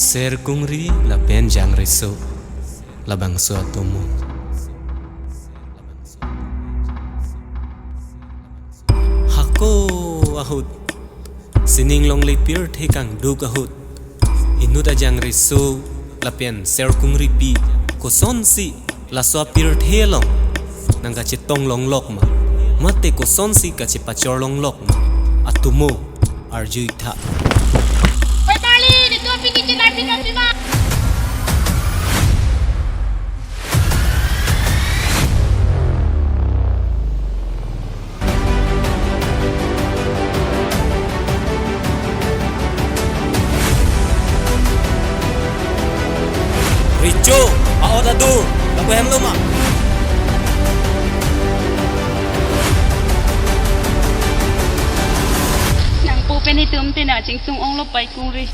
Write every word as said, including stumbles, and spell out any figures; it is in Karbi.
Serkungri lapen jangreso labangso atomo. Hako ahut, sining longle pirthe kangduk ahut, inut ajangreso lapen Serkungripi kosonsi laso apirthe along nangkachetong longlok ma, mate kosonsi kachepachor longlok ma, atomo arju-ik tha. Oi Charlie, nitum apini chenarpi nangpi ma? Recho, a-ot adur, lapu hemlo ma? Nangpo pen itum te nangchingsung onglo pai Kungri.